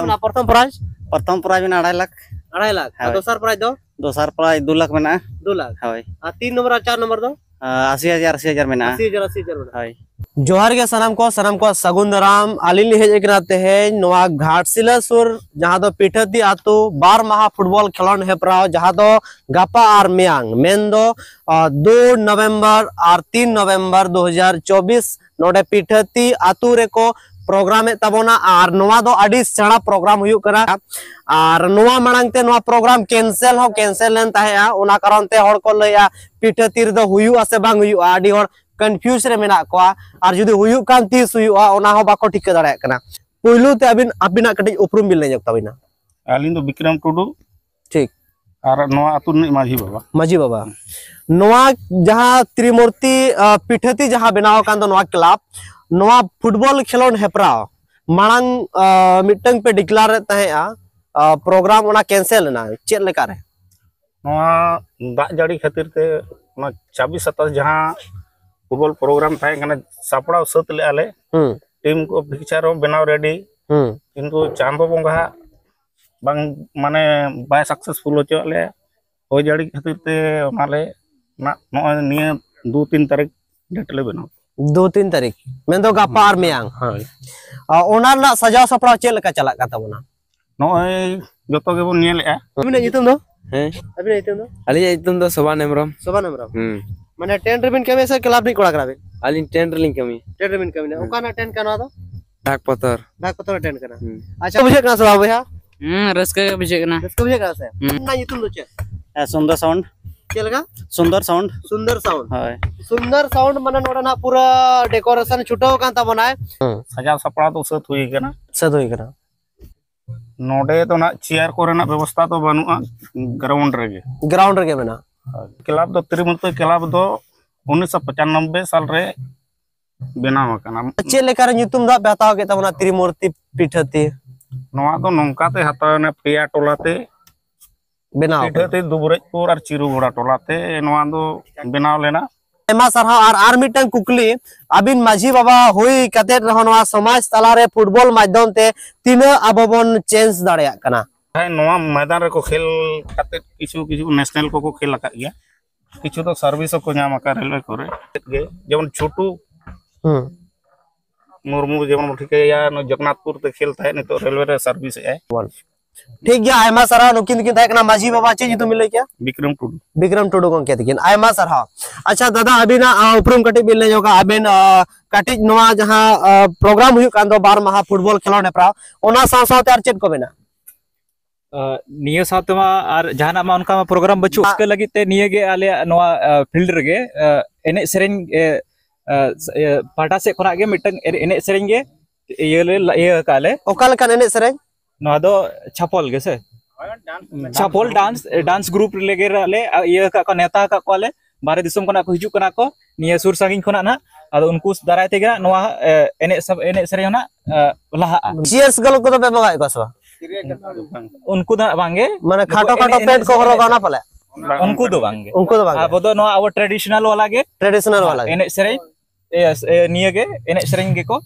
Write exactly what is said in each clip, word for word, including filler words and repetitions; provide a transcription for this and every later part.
ᱚᱱᱟ ᱯᱨᱚᱛᱷᱚᱢ ᱯᱨᱟᱭᱤᱡᱽ? ᱯᱨᱚᱛᱷᱚᱢ ᱯᱨᱟᱭᱤᱡᱽ ᱢᱮᱱᱟᱜᱼᱟ ᱟᱲᱟᱭ ᱞᱟᱠᱷ᱾ ᱟᱲᱟᱭ ᱞᱟᱠᱷ᱾ ᱟᱨ ᱦᱳᱭ᱾ ᱫᱚᱥᱟᱨ ᱯᱨᱟᱭᱤᱡᱽ ᱫᱚ? ᱫᱚᱥᱟᱨ ᱯᱨᱟᱭᱤᱡᱽ ᱫᱩ ᱞᱟᱠᱷ ᱢᱮᱱᱟᱜᱼᱟ᱾ ᱫᱩ ᱞᱟᱠᱷ᱾ ᱦᱳᱭ᱾ ᱟᱨ ᱛᱤᱱ ᱱᱚᱢᱵᱚᱨ ᱟᱨ ᱪᱟᱨ ᱱᱚᱢᱵᱚᱨ ᱫᱚ? ᱟᱸ, ᱟᱥᱤ ᱦᱟᱡᱟᱨ, ᱟᱥᱤ ᱦᱟᱡᱟᱨ ᱢᱮᱱᱟᱜᱼᱟ᱾ ᱟᱥᱤ ᱦᱟᱡᱟᱨ, ᱟᱥᱤ ᱦᱟᱡᱟᱨ ᱢᱮᱱᱟᱜᱼᱟ᱾ ᱦᱳᱭ᱾ ᱡᱚᱦᱟᱨ ᱜᱮ ᱥᱟᱱᱟᱢ ᱠᱚ, ᱥᱟᱱᱟᱢ ᱠᱚ ᱥᱟᱹᱜᱩᱱ ᱫᱟᱨᱟᱢ᱾ ᱟᱹᱞᱤᱧ ᱞᱤᱧ ᱦᱮᱡ ᱟᱠᱟᱱᱟ ᱛᱮᱦᱮᱧ ᱱᱚᱣᱟ ᱜᱷᱟᱴᱥᱤᱞᱟᱹ ᱥᱩᱨ, ᱡᱟᱦᱟᱸ ᱫᱚ ᱯᱤᱴᱷᱟᱹᱛᱤ ᱟᱹᱛᱩ, ᱵᱟᱨ ᱢᱟᱦᱟ ᱯᱷᱩᱴᱵᱚᱞ ᱠᱷᱮᱞᱳᱸᱰ ᱦᱮᱯᱨᱟᱣ, ᱡᱟᱦᱟᱸ ᱫᱚ ᱜᱟᱯᱟ ᱟᱨ ᱢᱮᱭᱟᱝ, ᱢᱮᱱᱫᱚ, ᱟᱸ, ᱫᱩ ᱱᱚᱵᱷᱮᱢᱵᱚᱨ ᱟᱨ ᱛᱤᱱ ᱱᱚᱵᱷᱮᱢᱵᱚᱨ ᱫᱩ ᱦᱟᱡᱟᱨ ᱪᱚᱵᱵᱤᱥ, ᱱᱚᱰᱮ ᱯᱤᱴᱷᱟᱹᱛᱤ ᱟᱹᱛᱩ ᱨᱮᱠᱚ ᱯᱨᱳᱜᱨᱟᱢᱮᱫ ᱛᱟᱵᱚᱱᱟ᱾ ᱟᱨ ᱱᱚᱣᱟ ᱫᱚ ᱟᱹᱰᱤ ᱥᱮᱬᱟ ᱯᱨᱳᱜᱨᱟᱢ ᱦᱩᱭᱩᱜ ᱠᱟᱱᱟ᱾ ᱟᱨ ᱱᱚᱣᱟ ᱢᱟᱲᱟᱝ ᱛᱮ ᱱᱚᱣᱟ ᱯᱨᱳᱜᱨᱟᱢ ᱠᱮᱱᱥᱮᱞ ᱦᱚᱸ ᱠᱮᱱᱥᱮᱞ ᱞᱮᱱ ᱛᱟᱦᱮᱸᱜᱼᱟ, ᱚᱱᱟ ᱠᱟᱨᱚᱱ ᱛᱮ ᱦᱚᱲ ᱠᱚ ᱞᱟᱹᱭᱟ ᱯᱤᱴᱷᱟᱹᱛᱤ ᱨᱮᱫᱚ ᱦᱩᱭᱩᱜᱼᱟ ᱥᱮ ᱵᱟᱝ ᱦᱩᱭᱩᱜᱼᱟ᱾ ᱟᱹᱰᱤ ᱦᱚᱲ ᱠᱚᱱᱯᱷᱤᱭᱩᱡᱽ ᱨᱮ ᱢᱮᱱᱟᱜ ᱠᱚᱣᱟ, ᱟᱨ ᱡᱩᱫᱤ ᱦᱩᱭᱩᱜ ᱠᱷᱟᱱ ᱛᱤᱥ ᱦᱩᱭᱩᱜᱼᱟ, ᱚᱱᱟ ᱦᱚᱸ ᱵᱟᱠᱚ ᱴᱷᱤᱠᱟᱹ ᱫᱟᱲᱮᱭᱟᱜ ᱠᱟᱱᱟ᱾ ᱯᱩᱭᱞᱩ ᱛᱮ ᱟᱹᱵᱤᱱ ᱟᱹᱵᱤᱱᱟᱜ ᱠᱟᱹᱴᱤᱡ ᱩᱯᱨᱩᱢ ᱵᱤᱱ ᱞᱟᱹᱭ ᱧᱚᱜ ᱛᱟᱵᱤᱱᱟ᱾ ᱟᱹᱞᱤᱧ ᱫᱚ ᱵᱤᱠᱨᱚᱢ ᱴᱩᱰᱩ᱾ ᱴᱷᱤᱠ᱾ ᱟᱨ ᱱᱚᱣᱟ ᱟᱹᱛᱩ ᱨᱤᱱᱤᱡ ᱢᱟᱹᱡᱷᱤ ᱵᱟᱵᱟ᱾ ᱢᱟᱹᱡᱷᱤ ᱵᱟᱵᱟ, ᱱᱚᱣᱟ ᱡᱟᱦᱟᱸ ᱛᱨᱤᱢᱩᱨᱛᱤ, ᱟᱸ, ᱯᱤᱴᱷᱟᱹᱛᱤ ᱡᱟᱦᱟᱸ ᱵᱮᱱᱟᱣ ᱟᱠᱟᱱ ᱫᱚ ᱱᱚᱣᱟ ᱠᱞᱟᱵᱽ, ᱱᱚᱣᱟ ᱯᱷᱩᱴᱵᱚᱞ ᱠᱷᱮᱞᱳᱸᱰ ᱦᱮᱯᱨᱟᱣ ᱢᱟᱲᱟᱝ, ᱟᱸ, ᱢᱤᱫᱴᱟᱝ ᱯᱮ ᱰᱤᱠᱞᱟᱨ ᱮᱫ ᱛᱟᱦᱮᱸᱜᱼᱟ, ᱟᱸ, ᱯᱨᱳᱜᱨᱟᱢ ᱚᱱᱟ ᱠᱮᱱᱥᱮᱞ ᱮᱱᱟ, ᱪᱮᱫ ᱞᱮᱠᱟᱨᱮ? ᱱᱚᱣᱟ ᱫᱟᱜ ᱡᱟᱹᱲᱤ ᱠᱷᱟᱹᱛᱤᱨ ᱛᱮ ᱚᱱᱟ ᱪᱷᱟᱵᱵᱤᱥ ᱥᱟᱛᱟᱥ ᱡᱟᱦᱟᱸ ᱯᱷᱩᱴᱵᱚᱞ ᱯᱨᱳᱜᱨᱟᱢ ᱛᱟᱦᱮᱸ ᱠᱟᱱᱟ, ᱥᱟᱯᱲᱟᱣ ᱥᱟᱹᱛ ᱞᱮᱜᱼᱟ ᱞᱮ᱾ ᱦᱩᱸ᱾ ᱴᱤᱢ ᱠᱚ ᱯᱤᱠᱪᱟᱨ ᱦᱚᱸ ᱵᱮᱱᱟᱣ ᱨᱮᱰᱤ᱾ ᱦᱩᱸ᱾ ᱠᱤᱱᱛᱩ ᱪᱟᱸᱫᱚ ᱵᱚᱸᱜᱟ ᱦᱟᱸᱜ ᱵᱟᱝ, ᱢᱟᱱᱮ, ᱵᱟᱭ ᱥᱟᱠᱥᱮᱥᱯᱷᱩᱞ ᱦᱚᱪᱚᱣᱟᱜ ᱞᱮᱭᱟ᱾ ᱦᱚᱭ ᱡᱟᱹᱲᱤ ᱠᱷᱟᱹᱛᱤᱨ ᱛᱮ ᱚᱱᱟ ᱞᱮ ᱱᱟᱜ ᱱᱚᱜᱼᱚᱭ ᱱᱤᱭᱟᱹ ᱫᱩ ᱛᱤᱱ ᱛᱟᱹᱨᱤᱠᱷ ᱰᱮᱴ ᱞᱮ ᱵᱮᱱᱟᱣ᱾ ᱫᱩ ᱛᱤᱱ ᱛᱟᱹᱨᱤᱠᱷ, ᱢᱮᱱᱫᱚ ᱜᱟᱯᱟ ᱟᱨ ᱢᱮᱭᱟᱝ᱾ ᱦᱳᱭ᱾ ᱟᱨ ᱚᱱᱟ ᱨᱮᱱᱟᱜ ᱥᱟᱡᱟᱣ ᱥᱟᱯᱲᱟᱣ ᱪᱮᱫ ᱞᱮᱠᱟ ᱪᱟᱞᱟᱜ ᱠᱟᱱ ᱛᱟᱵᱚᱱᱟ? ᱱᱚᱜᱼᱚᱭ ᱡᱚᱛᱚ ᱜᱮᱵᱚᱱ ᱧᱮᱞᱮᱜᱼᱟ᱾ ᱟᱹᱵᱤᱱᱟᱜ ᱧᱩᱛᱩᱢ ᱫᱚ? ᱦᱮᱸ? ᱟᱹᱵᱤᱱᱟᱜ ᱧᱩᱛᱩᱢ ᱫᱚ? ᱟᱹᱞᱤᱧᱟᱜ ᱧᱩᱛᱩᱢ ᱫᱚ ᱥᱳᱵᱟᱱ ᱦᱮᱢᱵᱨᱚᱢ᱾ ᱥᱳᱵᱟᱱ ᱦᱮᱢᱵᱨᱚᱢ᱾ ᱦᱩᱸ᱾ ᱢᱟᱱᱮ ᱴᱮᱱᱴ ᱨᱮᱵᱤᱱ ᱠᱟᱹᱢᱤᱭᱟ ᱥᱮ ᱠᱞᱟᱵᱽ ᱨᱤᱱᱤᱡ ᱠᱚᱲᱟ ᱠᱟᱱᱟ ᱵᱤᱱ? ᱟᱹᱞᱤᱧ ᱴᱮᱱᱴ ᱨᱮᱞᱤᱧ ᱠᱟᱹᱢᱤᱭᱟ᱾ ᱴᱮᱱᱴ ᱨᱮᱵᱤᱱ ᱠᱟᱹᱢᱤᱭᱟ᱾ ᱦᱩᱸ᱾ ᱚᱠᱟ ᱨᱮᱱᱟᱜ ᱴᱮᱱᱴ ᱠᱟᱱᱟ ᱱᱚᱣᱟ ᱫᱚ? ᱰᱟᱠ ᱯᱚᱛᱚᱨ᱾ ᱰᱟᱠ ᱯᱚᱛᱚᱨ ᱴᱮᱱᱴ ᱠᱟᱱᱟ᱾ ᱦᱩᱸ᱾ ᱟᱪᱪᱷᱟ, ᱵᱩᱡᱷᱟᱹᱜ ᱠᱟᱱᱟ ᱥᱮ ᱵᱟᱝ ᱵᱚᱭᱦᱟ? ᱦᱩᱸ, ᱨᱟᱹᱥᱠᱟᱹ ᱜᱮ ᱵᱩᱡᱷᱟᱹᱜ ᱠᱟᱱᱟ᱾ ᱨᱟᱹᱥᱠᱟᱹ ᱵᱩᱡᱷᱟᱹᱜ ᱠᱟᱱᱟ ᱥᱮ? ᱦᱩᱸ᱾ ᱟᱹᱵᱤᱱᱟᱜ ᱧᱩᱛᱩᱢ ᱫᱚ ᱪᱮᱫ? ᱦᱮᱸ, ᱥᱩᱱᱫᱚᱨ ᱥᱟᱣᱩᱱᱰ᱾ ᱪᱮᱫ ᱞᱮᱠᱟ? ᱥᱩᱱᱫᱚᱨ ᱥᱟᱣᱩᱱᱰ᱾ ᱥᱩᱱᱫᱚᱨ ᱥᱟᱣᱩᱱᱰ᱾ ᱦᱳᱭ᱾ ᱥᱩᱱᱫᱚᱨ ᱥᱟᱣᱩᱱᱰ ᱢᱟᱱᱮ ᱱᱚᱰᱮ ᱱᱟᱜ ᱯᱩᱨᱟᱹ ᱰᱮᱠᱳᱨᱮᱥᱚᱱ ᱪᱷᱩᱴᱟᱹᱣ ᱟᱠᱟᱱ ᱛᱟᱵᱚᱱᱟᱭ᱾ ᱦᱩᱸ᱾ ᱥᱟᱡᱟᱣ ᱥᱟᱯᱲᱟᱣ ᱫᱚ ᱥᱟᱹᱛ ᱦᱩᱭ ᱟᱠᱟᱱᱟ᱾ ᱥᱟᱹᱛ ᱦᱩᱭ ᱟᱠᱟᱱᱟ᱾ ᱱᱚᱰᱮ ᱫᱚ ᱱᱟᱜ ᱪᱮᱭᱟᱨ ᱠᱚᱨᱮᱱᱟᱜ ᱵᱮᱵᱚᱥᱛᱷᱟ ᱫᱚ ᱵᱟᱹᱱᱩᱜᱼᱟ, ᱜᱨᱟᱣᱩᱱᱰ ᱨᱮᱜᱮ᱾ ᱜᱨᱟᱣᱩᱱᱰ ᱨᱮᱜᱮ ᱢᱮᱱᱟᱜᱼᱟ᱾ ᱦᱳᱭ᱾ ᱠᱞᱟᱵᱽ ᱫᱚ ᱛᱨᱤᱢᱩᱨᱛᱤ ᱠᱞᱟᱵᱽ ᱫᱚ ᱩᱱᱤᱥᱥᱚ ᱯᱚᱸᱪᱟᱱᱱᱚᱵᱵᱳᱭ ᱥᱟᱞ ᱨᱮ ᱵᱮᱱᱟᱣ ᱟᱠᱟᱱᱟ᱾ ᱪᱮᱫ ᱞᱮᱠᱟᱨᱮ ᱧᱩᱛᱩᱢ ᱫᱚ ᱯᱮ ᱦᱟᱛᱟᱣ ᱠᱮᱫ ᱛᱟᱵᱚᱱᱟ ᱛᱨᱤᱢᱩᱨᱛᱤ ᱯᱤᱴᱷᱟᱹᱛᱤ? ᱱᱚᱣᱟ ᱫᱚ ᱱᱚᱝᱠᱟ ᱛᱮ ᱦᱟᱛᱟᱣ ᱮᱱᱟ, ᱯᱮᱭᱟ ᱴᱚᱞᱟ ᱛᱮ ᱵᱮᱱᱟᱣ ᱟᱠᱟᱱᱟ᱾ ᱯᱤᱴᱷᱟᱹᱛᱤ, ᱫᱩᱵᱨᱟᱡᱽᱯᱩᱨ ᱟᱨ ᱪᱤᱨᱩᱜᱷᱚᱲᱟ ᱴᱚᱞᱟ ᱛᱮ ᱱᱚᱣᱟ ᱫᱚ ᱵᱮᱱᱟᱣ ᱞᱮᱱᱟ᱾ ᱟᱭᱢᱟ ᱥᱟᱨᱦᱟᱣ᱾ ᱟᱨ ᱟᱨ ᱢᱤᱫᱴᱟᱝ ᱠᱩᱠᱞᱤ, ᱟᱹᱵᱤᱱ ᱢᱟᱹᱡᱷᱤ ᱵᱟᱵᱟ ᱦᱩᱭ ᱠᱟᱛᱮᱫ ᱨᱮᱦᱚᱸ ᱱᱚᱣᱟ ᱥᱚᱢᱟᱡᱽ ᱛᱟᱞᱟᱨᱮ ᱯᱷᱩᱴᱵᱚᱞ ᱢᱟᱫᱽᱫᱷᱚᱢ ᱛᱮ ᱛᱤᱱᱟᱹᱜ ᱟᱵᱚ ᱵᱚᱱ ᱪᱮᱧᱡᱽ ᱫᱟᱲᱮᱭᱟᱜ ᱠᱟᱱᱟ? ᱦᱮᱸ, ᱱᱚᱣᱟ ᱢᱚᱭᱫᱟᱱ ᱨᱮᱠᱚ ᱠᱷᱮᱞ ᱠᱟᱛᱮ ᱠᱤᱪᱷᱩ ᱠᱤᱪᱷᱩ ᱱᱮᱥᱱᱟᱞ ᱠᱚᱠᱚ ᱠᱷᱮᱞ ᱟᱠᱟᱫ ᱜᱮᱭᱟ, ᱠᱤᱪᱷᱩ ᱫᱚ ᱥᱟᱨᱵᱷᱤᱥ ᱦᱚᱸᱠᱚ ᱧᱟᱢ ᱟᱠᱟᱫ ᱨᱮᱞᱣᱮ ᱠᱚᱨᱮ ᱜᱮ, ᱡᱮᱢᱚᱱ ᱪᱷᱩᱴᱩ ᱦᱩᱸ᱾ ᱢᱩᱨᱢᱩ ᱡᱮᱢᱚᱱ ᱵᱚᱱ ᱴᱷᱤᱠᱟᱹᱭᱟ, ᱱᱩᱭ ᱡᱚᱜᱚᱱᱱᱟᱛᱷᱯᱩᱨ ᱛᱮ ᱠᱷᱮᱞ ᱛᱟᱦᱮᱸᱫ, ᱱᱤᱛᱚᱜ ᱨᱮᱞᱣᱮ ᱨᱮ ᱥᱟᱨᱵᱷᱤᱥ ᱮᱫ ᱟᱭ᱾ ᱴᱷᱤᱠ ᱜᱮᱭᱟ, ᱟᱭᱢᱟ ᱥᱟᱨᱦᱟᱣ᱾ ᱱᱩᱠᱤᱱ ᱫᱚᱠᱤᱱ ᱛᱟᱦᱮᱸ ᱠᱟᱱᱟ ᱢᱟᱹᱡᱷᱤ ᱵᱟᱵᱟ, ᱪᱮᱫ ᱧᱩᱛᱩᱢ ᱵᱤᱱ ᱞᱟᱹᱭ ᱠᱮᱭᱟ? ᱵᱤᱠᱨᱚᱢ ᱴᱩᱰᱩ᱾ ᱵᱤᱠᱨᱚᱢ ᱴᱩᱰᱩ ᱜᱚᱢᱠᱮ ᱛᱟᱹᱠᱤᱱ, ᱟᱭᱢᱟ ᱥᱟᱨᱦᱟᱣ᱾ ᱟᱪᱪᱷᱟ ᱫᱟᱫᱟ, ᱟᱹᱵᱤᱱᱟᱜ ᱟᱸ, ᱩᱯᱨᱩᱢ ᱠᱟᱹᱴᱤᱡ ᱵᱤᱱ ᱞᱟᱹᱭ ᱧᱚᱜᱟ, ᱟᱹᱵᱤᱱ ᱟᱸ, ᱠᱟᱹᱴᱤᱡ ᱱᱚᱣᱟ ᱡᱟᱦᱟᱸ ᱯᱨᱳᱜᱨᱟᱢ ᱦᱩᱭᱩᱜ ᱠᱟᱱ ᱫᱚ ᱵᱟᱨ ᱢᱟᱦᱟ ᱯᱷᱩᱴᱵᱚᱞ ᱠᱷᱮᱞᱳᱰ ᱦᱮᱯᱨᱟᱣ, ᱚᱱᱟ ᱥᱟᱶ ᱥᱟᱶᱛᱮ ᱟᱨ ᱪᱮᱫ ᱠᱚ ᱢᱮᱱᱟᱜᱼᱟ? ᱟᱸ, ᱱᱤᱭᱟᱹ ᱥᱟᱶᱛᱮ ᱢᱟ ᱟᱨ ᱡᱟᱦᱟᱱᱟᱜ ᱢᱟ ᱚᱱᱠᱟ ᱢᱟ ᱯᱨᱳᱜᱨᱟᱢ ᱵᱟᱹᱪᱩᱜ᱾ ᱨᱟᱹᱥᱠᱟᱹ ᱞᱟᱹᱜᱤᱫ ᱛᱮ ᱱᱤᱭᱟᱹ ᱜᱮ ᱟᱞᱮᱭᱟᱜ ᱱᱚᱣᱟ ᱯᱷᱤᱞᱰ ᱨᱮᱜᱮ ᱟᱸ, ᱮᱱᱮᱡ ᱥᱮᱨᱮᱧ ᱮ, ᱟᱸ, ᱥ- ᱮ, ᱯᱟᱦᱴᱟ ᱥᱮᱫ ᱠᱷᱚᱱᱟᱜ ᱜᱮ ᱢᱤᱫᱴᱟᱝ ᱮᱱ- ᱮᱱᱮᱡ ᱥᱮᱨᱮᱧ ᱜᱮ ᱤᱭᱟᱹ ᱞᱮ ᱤᱭᱟᱹ ᱟᱠᱟᱫ ᱞᱮ᱾ ᱚᱠᱟ ᱞᱮᱠᱟᱱ ᱮᱱᱮᱡ ᱥᱮᱨᱮᱧ? ᱱᱚᱣᱟ ᱫᱚ ᱪᱷᱟᱯᱚᱞ ᱜᱮ ᱥᱮ? ᱪᱷᱟᱯᱚᱞ ᱰᱟᱱᱥ, ᱰᱟᱱᱥ ᱜᱨᱩᱯ ᱞᱮᱜᱮ ᱨᱮ ᱟᱞᱮ ᱤᱭᱟᱹ ᱟᱠᱟᱫ ᱠᱚᱣᱟ, ᱱᱮᱣᱛᱟ ᱟᱠᱟᱫ ᱠᱚᱣᱟᱞᱮ᱾ ᱵᱟᱦᱨᱮ ᱫᱤᱥᱚᱢ ᱠᱷᱚᱱᱟᱜ ᱠᱚ ᱦᱤᱡᱩᱜ ᱠᱟᱱᱟ ᱠᱚ, ᱱᱤᱭᱟᱹ ᱥᱩᱨ ᱥᱟᱺᱜᱤᱧ ᱠᱷᱚᱱᱟᱜ ᱱᱟᱦᱟᱜ᱾ ᱟᱫᱚ ᱩᱱᱠᱩ ᱫᱟᱨᱟᱭ ᱛᱮᱜᱮ ᱱᱟᱦᱟᱜ ᱱᱚᱣᱟ ᱮ, ᱮᱱᱮᱡ ᱥᱟ- ᱮᱱᱮᱡ ᱥᱮᱨᱮᱧ ᱦᱚᱸ ᱱᱟᱦᱟᱜ ᱮ, ᱞᱟᱦᱟᱜᱼᱟ᱾ ᱪᱤᱭᱟᱨᱥ ᱜᱟᱞᱚᱪ ᱠᱚᱫᱚ ᱯᱮ ᱵᱟᱜᱟᱣᱮᱫ ᱠᱚᱣᱟ ᱥᱮ ᱵᱟᱝ? ᱩᱱᱠᱩ ᱫᱚ ᱱᱟᱦᱟᱜ ᱵᱟᱝᱜᱮ᱾ ᱢᱟᱱᱮ ᱱᱩᱠᱩ ᱠᱷᱟᱴᱚ ᱠᱷᱟᱴᱚ ᱮᱱᱮᱡ- ᱯᱮᱱᱴ ᱠᱚ ᱮᱱᱮᱡ- ᱦᱚᱨᱚᱜᱟ ᱚᱱᱟ ᱯᱟᱞᱮ? ᱩᱱᱠᱩ ᱫᱚ ᱵᱟᱝᱜᱮ᱾ ᱩᱱᱠᱩ ᱫᱚ ᱵᱟᱝ᱾ ᱟᱵᱚ ᱫᱚ ᱱᱚᱣᱟ ᱟᱵᱚ ᱴᱨᱟᱰᱤᱥᱚᱱᱟᱞ ᱣᱟᱞᱟ ᱜᱮ᱾ ᱴᱨᱟᱰᱤᱥᱚᱱᱟᱞ ᱣᱟᱞᱟ ᱜᱮ᱾ ᱮᱱᱮᱡ ᱥᱮᱨᱮᱧ ᱮ, ᱮ, ᱱᱤᱭᱟᱹ ᱜᱮ ᱮᱱᱮᱡ ᱥᱮᱨᱮᱧ ᱜᱮᱠᱚ᱾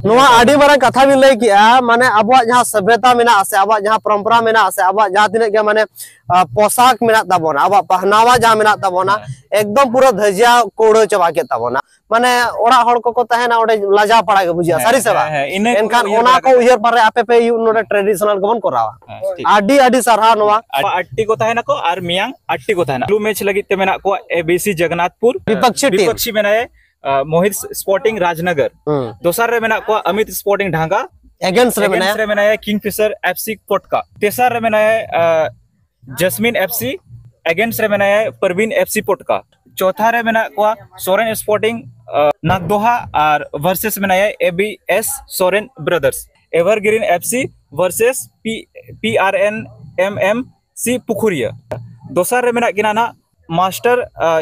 ᱱᱚᱣᱟ ᱟᱹᱰᱤ ᱢᱟᱨᱟᱝ ᱠᱟᱛᱷᱟ ᱵᱤᱱ ᱞᱟᱹᱭ ᱠᱮᱜᱼᱟ, ᱢᱟᱱᱮ ᱟᱵᱚᱣᱟᱜ ᱡᱟᱦᱟᱸ ᱥᱚᱵᱷᱭᱚᱛᱟ ᱢᱮᱱᱟᱜᱼᱟ ᱥᱮ ᱟᱵᱚᱣᱟᱜ ᱡᱟᱦᱟᱸ ᱯᱚᱨᱚᱢᱯᱚᱨᱟ ᱢᱮᱱᱟᱜᱼᱟ ᱥᱮ ᱟᱵᱚᱣᱟᱜ ᱡᱟᱦᱟᱸ ᱛᱤᱱᱟᱹᱜ ᱜᱮ ᱢᱟᱱᱮ ᱟᱸ, ᱯᱚᱥᱟᱠ ᱢᱮᱱᱟᱜ ᱛᱟᱵᱚᱱᱟ, ᱟᱵᱚᱣᱟᱜ ᱯᱟᱦᱱᱟᱣᱟ ᱡᱟᱦᱟᱸ ᱢᱮᱱᱟᱜ ᱛᱟᱵᱚᱱᱟ, ᱮᱠᱫᱚᱢ ᱯᱩᱨᱟᱹ ᱫᱷᱟᱹᱡᱤᱭᱟ ᱠᱩᱲᱟᱹ ᱪᱟᱵᱟ ᱠᱮᱫ ᱛᱟᱵᱚᱱᱟ᱾ ᱢᱟᱱᱮ ᱚᱲᱟᱜ ᱦᱚᱲ ᱠᱚᱠᱚ ᱛᱟᱦᱮᱱᱟ ᱚᱸᱰᱮ, ᱞᱟᱡᱟᱣ ᱯᱟᱲᱟ ᱜᱮ ᱵᱩᱡᱷᱟᱹᱜᱼᱟ, ᱥᱟᱹᱨᱤ ᱥᱮ ᱵᱟᱝ? ᱦᱮᱸ, ᱤᱱᱟᱹ ᱠᱚ ᱮᱱᱠᱷᱟᱱ ᱩᱭᱦᱟᱹᱨ ᱚᱱᱟ ᱵᱟᱲᱟ ᱠᱚ ᱠᱟᱛᱮ᱾ ᱩᱭᱦᱟᱹᱨ ᱵᱟᱨᱮ ᱟᱯᱮ ᱯᱮ ᱱᱚᱰᱮ ᱴᱨᱟᱰᱤᱥᱚᱱᱟᱞ ᱜᱮᱵᱚᱱ ᱠᱚᱨᱟᱣᱟ᱾ ᱦᱮᱸ, ᱴᱷᱤᱠ᱾ ᱟᱹᱰᱤ ᱟᱹᱰᱤ ᱥᱟᱨᱦᱟᱣ ᱱᱚᱣᱟ᱾ ᱟᱴ- ᱟᱴᱴᱤ ᱠᱚ ᱛᱟᱦᱮᱱᱟᱠᱚ ᱟᱨ ᱢᱤᱭᱟᱝ ᱟᱴᱴᱤ ᱠᱚ ᱛᱟᱦᱮᱱᱟ᱾ ᱵᱞᱩ ᱢᱮᱪ ᱞᱟᱹᱜᱤᱫ ᱛᱮ ᱢᱮᱱᱟᱜ ᱠᱚᱣᱟ ᱮ ᱵᱤ ᱥᱤ ᱡᱚᱜᱚᱱᱱᱟᱛᱷᱯᱩᱨ᱾ ᱵᱤᱯᱚᱠᱥᱤ ᱴᱤᱢ᱾ ᱵᱤᱯᱚᱠᱥᱤ ᱢᱮᱱᱟᱭᱟ ᱟᱸ, ᱢᱳᱦᱤᱛ ᱥᱯᱳᱨᱴᱤᱝ ᱨᱟᱡᱽᱱᱚᱜᱚᱨ᱾ ᱦᱩᱸ᱾ ᱫᱚᱥᱟᱨ ᱨᱮ ᱢᱮᱱᱟᱜ ᱠᱚᱣᱟ ᱟᱢᱤᱛ ᱥᱯᱳᱨᱴᱤᱝ ᱰᱷᱟᱝᱜᱟ᱾ ᱮᱜᱮᱱᱥᱴ ᱨᱮ ᱢᱮᱱᱟᱭᱟ᱾ ᱮᱜᱮᱱᱥᱴ ᱨᱮ ᱢᱮᱱᱟᱭᱟ ᱠᱤᱝ ᱯᱷᱤᱥᱟᱨ ᱮᱯᱷ ᱥᱤ ᱯᱚᱴᱠᱟ᱾ ᱛᱮᱥᱟᱨ ᱨᱮ ᱢᱮᱱᱟᱭᱟ ᱟᱸ, ᱡᱟᱥᱢᱤᱱ ᱮᱯᱷ ᱥᱤ᱾ ᱮᱜᱮᱱᱥᱴ ᱨᱮ ᱢᱮᱱᱟᱭᱟ ᱯᱟᱨᱵᱤᱱ ᱮᱯᱷ ᱥᱤ ᱯᱚᱴᱠᱟ᱾ ᱪᱚᱛᱷᱟ ᱨᱮ ᱢᱮᱱᱟᱜ ᱠᱚᱣᱟ ᱥᱚᱨᱮᱱ ᱥᱯᱳᱨᱴᱤᱝ ᱟᱸ, ᱱᱟᱜᱫᱳᱦᱟ ᱟᱨ ᱵᱷᱟᱨᱥᱮᱥ ᱢᱮᱱᱟᱭᱟ A B S Soren brothers. Evergreen F C versus P P ᱟᱨ ᱮᱱ ᱮᱢ ᱮᱢ ᱥᱤ ᱯᱩᱠᱷᱩᱨᱤᱭᱟᱹ᱾ ᱫᱚᱥᱟᱨ ᱨᱮ ᱢᱮᱱᱟᱜ ᱠᱤᱱᱟ ᱱᱟᱜ ᱢᱟᱥᱴᱟᱨ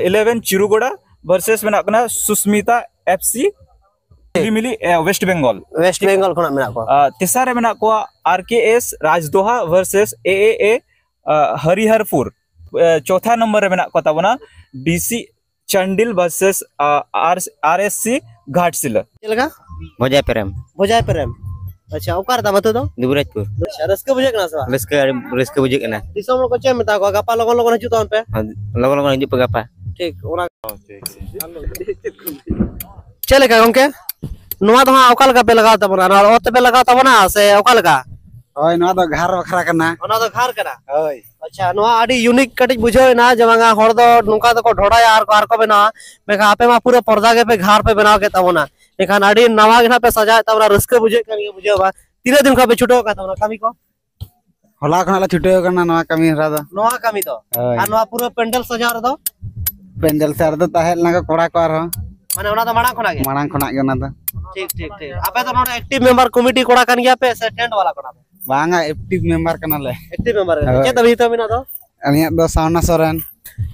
ᱤᱞᱮᱵᱷᱮᱱ ᱪᱤᱨᱩᱜᱚᱲᱟ ᱵᱷᱟᱨᱥᱮᱥ ᱢᱮᱱᱟᱜ ᱠᱟᱱᱟ ᱥᱩᱥᱢᱤᱛᱟ ᱮᱯᱷ ᱥᱤ ᱡᱷᱤᱞᱤᱢᱤᱞᱤ, ᱮ, ᱳᱭᱮᱥᱴ ᱵᱮᱝᱜᱚᱞ᱾ ᱳᱭᱮᱥᱴ ᱵᱮᱝᱜᱚᱞ ᱠᱷᱚᱱᱟᱜ ᱢᱮᱱᱟᱜ ᱠᱚᱣᱟ᱾ ᱟᱨ ᱛᱮᱥᱟᱨ ᱨᱮ ᱢᱮᱱᱟᱜ ᱠᱚᱣᱟ ᱟᱨ ᱠᱮ ᱮᱥ ᱨᱟᱡᱽᱫᱳᱦᱟ ᱵᱷᱟᱨᱥᱮᱥ ᱮ ᱮ ᱮ, ᱟ, ᱦᱟᱨᱤᱦᱟᱨᱯᱩᱨ᱾ ᱮ, ᱪᱚᱛᱷᱟ ᱱᱚᱢᱵᱚᱨ ᱨᱮ ᱢᱮᱱᱟᱜ ᱠᱚ ᱛᱟᱵᱚᱱᱟ ᱰᱤ ᱥᱤ ᱪᱟᱱᱰᱤᱞ ᱵᱷᱟᱨᱥᱮᱥ ᱟᱨ ᱟᱨ ᱮᱥ ᱥᱤ ᱜᱷᱟᱴᱥᱤᱞᱟᱹ᱾ ᱪᱮᱫ ᱞᱮᱠᱟ? ᱵᱷᱚᱡᱟᱭ ᱯᱨᱮᱢ᱾ ᱵᱷᱚᱡᱟᱭ ᱯᱨᱮᱢ᱾ ᱟᱪᱪᱷᱟ, ᱚᱠᱟ ᱨᱮ ᱛᱟᱢ ᱟᱹᱛᱩ ᱫᱚ? ᱫᱩᱵᱩᱨᱟᱡᱽᱯᱩᱨ᱾ ᱟᱪᱪᱷᱟ, ᱨᱟᱹᱥᱠᱟᱹ ᱵᱩᱡᱷᱟᱹᱜ ᱠᱟᱱᱟ ᱥᱮ ᱵᱟᱝ? ᱨᱟᱹᱥᱠᱟᱹ, ᱟᱹᱰᱤ ᱨᱟᱹᱥᱠᱟᱹ ᱵᱩᱡᱷᱟᱹᱜ ᱠᱟᱱᱟ᱾ ᱫᱤᱥᱚᱢ ᱦᱚᱲ ᱠᱚ ᱪᱮᱫ ᱮᱢ ᱢᱮᱛᱟ ᱠᱚᱣᱟ? ᱜᱟᱯᱟ ᱞᱚᱜᱚᱱ ᱞᱚᱜᱚᱱ ᱦᱤᱡᱩᱜ ᱛᱟᱵᱚᱱ ᱯᱮ᱾ ᱦᱮᱸ, ᱞᱚᱜᱚᱱ ᱞᱚᱜᱚᱱ ᱦᱤᱡᱩᱜ ᱯᱮ ᱜᱟᱯᱟ᱾ ᱴᱷᱤᱠ, ᱚᱱᱟ᱾ ᱪᱮᱫ ᱞᱮᱠᱟ ᱜᱚᱝᱠᱮ? ᱱᱚᱣᱟ ᱫᱚ ᱦᱟᱸᱜ ᱚᱠᱟ ᱞᱮᱠᱟ ᱯᱮ ᱞᱟᱜᱟᱣ ᱛᱟᱵᱚᱱᱟ? ᱱᱚᱣᱟ ᱚᱛ ᱛᱮᱯᱮ ᱞᱟᱜᱟᱣ ᱛᱟᱵᱚᱱᱟ ᱥᱮ ᱚᱠᱟ ᱞᱮᱠᱟ? ᱦᱳᱭ, ᱱᱚᱣᱟ ᱫᱚ ᱜᱷᱟᱨ ᱵᱟᱠᱷᱨᱟ ᱠᱟᱱᱟ᱾ ᱚᱱᱟ ᱫᱚ ᱜᱷᱟᱨ ᱠᱟᱱᱟ? ᱦᱳᱭ᱾ ᱟᱪᱪᱷᱟ, ᱱᱚᱣᱟ ᱟᱹᱰᱤ unique ᱠᱟᱹᱴᱤᱡ ᱵᱩᱡᱷᱟᱹᱣ ᱮᱱᱟ ᱡᱮ ᱵᱟᱝᱟ ᱦᱚᱲ ᱫᱚ ᱱᱚᱝᱠᱟ ᱫᱚᱠᱚ ᱰᱷᱚᱰᱟᱭᱟ ᱟᱨ ᱠᱚ, ᱟᱨ ᱠᱚ ᱵᱮᱱᱟᱣᱟ, ᱢᱮᱱᱠᱷᱟᱱ ᱟᱯᱮ ᱢᱟ ᱯᱩᱨᱟᱹ ᱯᱚᱨᱫᱟ ᱜᱮᱯᱮ ᱜᱷᱟᱨ ᱯᱮ ᱵᱮᱱᱟᱣ ᱠᱮᱫ ᱛᱟᱵᱚᱱᱟ᱾ ᱢᱮᱱᱠᱷᱟᱱ ᱟᱹᱰᱤ ᱱᱟᱣᱟ ᱜᱮ ᱱᱟᱦᱟᱜ ᱯᱮ ᱥᱟᱡᱟᱣᱮᱫ ᱛᱟᱵᱚᱱᱟ, ᱨᱟᱹᱥᱠᱟᱹ ᱵᱩᱡᱷᱟᱹᱜ ᱠᱟᱱ ᱜᱮᱭᱟ ᱵᱩᱡᱷᱟᱹᱣ ᱵᱟᱝ? ᱛᱤᱱᱟᱹᱜ ᱫᱤᱱ ᱠᱷᱚᱱ ᱯᱮ ᱪᱷᱩᱴᱟᱹᱣ ᱟᱠᱟᱱ ᱛᱟᱵᱚᱱᱟ ᱠᱟᱹᱢᱤ ᱠᱚ? ᱦᱚᱞᱟ ᱠᱷᱚᱱᱟᱜ ᱞᱮ ᱪᱷᱩᱴᱟᱹᱣ ᱟᱠᱟᱱᱟ ᱱᱚᱣᱟ ᱠᱟᱹᱢᱤ ᱦᱚᱨᱟ ᱫᱚ᱾ ᱱᱚᱣᱟ ᱠᱟᱹᱢᱤ ᱫᱚ? ᱦᱳᱭ᱾ ᱟᱨ ᱱᱚᱣᱟ ᱯᱩᱨᱟᱹ ᱯᱮᱱᱰᱮᱞ ᱥᱟᱡᱟᱣ ᱨᱮᱫᱚ? ᱯᱮᱱᱰᱮᱞ ᱥᱟᱡᱟᱣ ᱨᱮᱫᱚ ᱛᱟᱦᱮᱸ ᱞᱮᱱᱟ ᱠᱚ ᱠᱚᱲᱟ ᱠᱚ ᱟᱨᱦᱚᱸ᱾ ᱢᱟᱱᱮ ᱚᱱᱟ ᱫᱚ ᱢᱟᱲᱟᱝ ᱠᱷᱚᱱᱟᱜ ᱜᱮ? ᱢᱟᱲᱟᱝ ᱠᱷᱚᱱᱟᱜ ᱜᱮ ᱚᱱᱟ ᱫᱚ᱾ ᱴᱷᱤᱠ, ᱴᱷᱤᱠ, ᱴᱷᱤᱠ᱾ ᱟᱯᱮ ᱫᱚ ᱱᱚᱰᱮ active member committee ᱠᱚᱲᱟ ᱠᱟᱱ ᱜᱮᱭᱟ ᱯᱮ ᱥᱮ tent ᱵᱟᱞᱟ ᱠᱟᱱᱟ ᱯᱮ? ᱵᱟᱝᱟ, active member ᱠᱟᱱᱟᱞᱮ᱾ Active member ᱠᱟᱱᱟ᱾ ᱦᱳᱭ᱾ ᱪᱮᱫ ᱛᱟᱵᱤᱱ ᱧᱩᱛᱩᱢ ᱟᱹᱵᱤᱱᱟᱜ ᱫᱚ? ᱟᱹᱞᱤᱧᱟᱜ ᱫᱚ ᱥᱟᱣᱱᱟ ᱥᱚᱨᱮᱱ᱾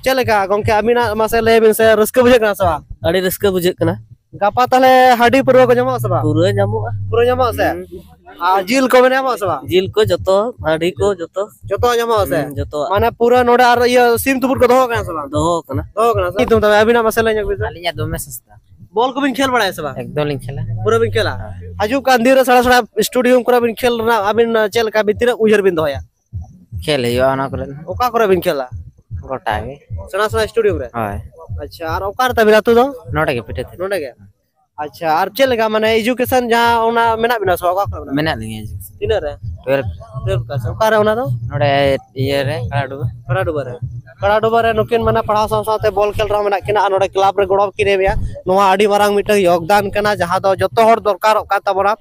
ᱪᱮᱫ ᱞᱮᱠᱟ ᱜᱚᱝᱠᱮ, ᱟᱹᱵᱤᱱᱟᱜ ᱢᱟᱥᱮ ᱞᱟᱹᱭ ᱵᱤᱱ ᱥᱮ, ᱨᱟᱹᱥᱠᱟᱹ ᱵᱩᱡᱷᱟᱹᱜ ᱠᱟᱱᱟ ᱥᱮ ᱵᱟᱝ? ᱟᱹᱰᱤ ᱨᱟᱹᱥᱠᱟᱹ ᱵᱩᱡᱷᱟᱹᱜ ᱠᱟᱱᱟ᱾ ᱜᱟᱯᱟ ᱛᱟᱦᱞᱮ ᱦᱟᱺᱰᱤ ᱯᱟᱹᱨᱣᱟᱹ ᱠᱚ ᱧᱟᱢᱚᱜᱼᱟ ᱥᱮ ᱵᱟᱝ? ᱯᱩᱨᱟᱹ ᱧᱟᱢᱚᱜᱼᱟ᱾ ᱯᱩᱨᱟᱹ ᱧᱟᱢᱚᱜᱼᱟ ᱥᱮ? ᱦᱩᱸ᱾ ᱟᱨ ᱡᱤᱞ ᱠᱚ ᱧᱟᱢᱚᱜᱼᱟ ᱥᱮ ᱵᱟᱝ? ᱡᱤᱞ ᱠᱚ ᱡᱚᱛᱚ, ᱦᱟᱺᱰᱤ ᱠᱚ ᱡᱚᱛᱚ᱾ ᱡᱚᱛᱚ ᱧᱟᱢᱚᱜᱼᱟ ᱥᱮ? ᱦᱩᱸ, ᱡᱚᱛᱚᱣᱟᱜ᱾ ᱢᱟᱱᱮ ᱯᱩᱨᱟᱹ ᱱᱚᱰᱮ ᱟᱨ ᱤᱭᱟᱹ ᱥᱤᱢ ᱛᱩᱯᱩᱫ ᱠᱚ ᱫᱚᱦᱚ ᱠᱟᱱᱟ ᱥᱮ ᱵᱟᱝ? ᱫᱚᱦᱚ ᱠᱟᱱᱟ᱾ ᱫᱚᱦᱚ ᱠᱟᱱᱟ ᱥᱮ? ᱧᱩᱛᱩᱢ ᱛᱟᱵᱮᱱ ᱟᱹᱵᱤᱱᱟᱜ ᱢᱟᱥᱮ ᱞᱟᱹᱭ ᱧᱚᱜ ᱵᱤᱱ ᱥᱮ᱾ ᱟᱹᱞᱤᱧᱟᱜ ᱫᱚᱢᱮ ᱥᱚᱥᱛᱟ᱾ ᱵᱚᱞ ᱠᱚᱵᱤᱱ ᱠᱷᱮᱞ ᱵᱟᱲᱟᱭᱟ ᱥᱮ ᱵᱟᱝ? ᱮᱠᱫᱚᱢ ᱞᱤᱧ ᱠᱷᱮᱞᱟ᱾ ᱯᱩᱨᱟᱹ ᱵᱤᱱ ᱠᱷᱮᱞᱟ? ᱦᱳᱭ᱾ ᱦᱤᱡᱩᱜ ᱠᱟᱱ ᱫᱤᱱ ᱨᱮ ᱥᱮᱬᱟ ᱥᱮᱬᱟ stadium ᱠᱚᱨᱮ ᱵᱤᱱ ᱠᱷᱮᱞ ᱨᱮᱱᱟᱜ ᱟᱹᱵᱤᱱ ᱪᱮᱫ ᱞᱮᱠᱟ ᱵᱤᱱ, ᱛᱤᱱᱟᱹᱜ ᱩᱭᱦᱟᱹᱨ ᱵᱤᱱ ᱫᱚᱦᱚᱭᱟ? ᱠᱷᱮᱞ ᱦᱩᱭᱩᱜᱼᱟ ᱚᱱᱟ ᱠᱚᱨᱮ᱾ ᱚᱠᱟ ᱠᱚᱨᱮ ᱵᱤᱱ ᱠᱷᱮᱞᱟ? ᱜᱚᱴᱟ ᱜᱮ᱾ ᱥᱮᱬᱟ ᱥᱮᱬᱟ stadium ᱨᱮ? ᱦᱳᱭ᱾ ᱟᱪᱪᱷᱟ, ᱟᱨ ᱚᱠᱟ ᱨᱮ ᱛᱟᱵᱤᱱ ᱟᱹᱛᱩ ᱫᱚ? ᱱᱚᱰᱮ ᱜᱮ, ᱯᱤᱴᱟᱹ ᱛᱮ᱾ ᱱᱚᱰᱮ ᱜᱮ? ᱟᱪᱪᱷᱟ, ᱟᱨ ᱪᱮᱫ ᱞᱮᱠᱟ ᱢᱟᱱᱮ education ᱡᱟᱦᱟᱸ ᱚᱱᱟ ᱢᱮᱱᱟᱜ ᱵᱤᱱᱟ ᱥᱮ ᱵᱟᱝ? ᱚᱠᱟ ᱠᱚᱨᱮ ᱢᱮᱱᱟᱜ ᱵᱤᱱᱟ? ᱢᱮᱱᱟᱜ ᱞᱤᱧᱟ education᱾ ᱛᱤᱱᱟᱹᱜ ᱨᱮ? Twelve᱾ Twelve class᱾ ᱚᱠᱟ ᱨᱮ ᱚᱱᱟ ᱫᱚ? ᱱᱚᱰᱮ ᱤᱭᱟᱹ ᱨᱮ, ᱠᱟᱲᱟᱰᱩᱵᱟᱹ᱾ ᱠᱟᱲᱟᱰᱩᱵᱟᱹ ᱨᱮ᱾ ᱠᱟᱲᱟᱰᱩᱵᱟᱹ ᱨᱮ ᱱᱩᱠᱤᱱ ᱢᱟᱱᱮ ᱯᱟᱲᱦᱟᱣ ᱥᱟᱶ ᱥᱟᱶᱛᱮ ᱵᱚᱞ ᱠᱷᱮᱞ ᱨᱮᱦᱚᱸ ᱢᱮᱱᱟᱜ ᱠᱤᱱᱟ ᱟᱨ ᱱᱚᱰᱮ club ᱨᱮ ᱜᱚᱲᱚ ᱠᱤᱱ ᱮᱢᱮᱜᱼᱟ᱾ ᱱᱚᱣᱟ ᱟᱹᱰᱤ ᱢᱟᱨᱟᱝ ᱢᱤᱫᱴᱟᱝ ᱭᱳᱜᱽᱫᱟᱱ ᱠᱟᱱᱟ, ᱡᱟᱦᱟᱸ ᱫᱚ ᱡᱚᱛᱚ ᱦᱚᱲ ᱫᱚᱨᱠᱟᱨᱚᱜ ᱠᱟᱱ ᱛᱟᱵᱚᱱᱟ᱾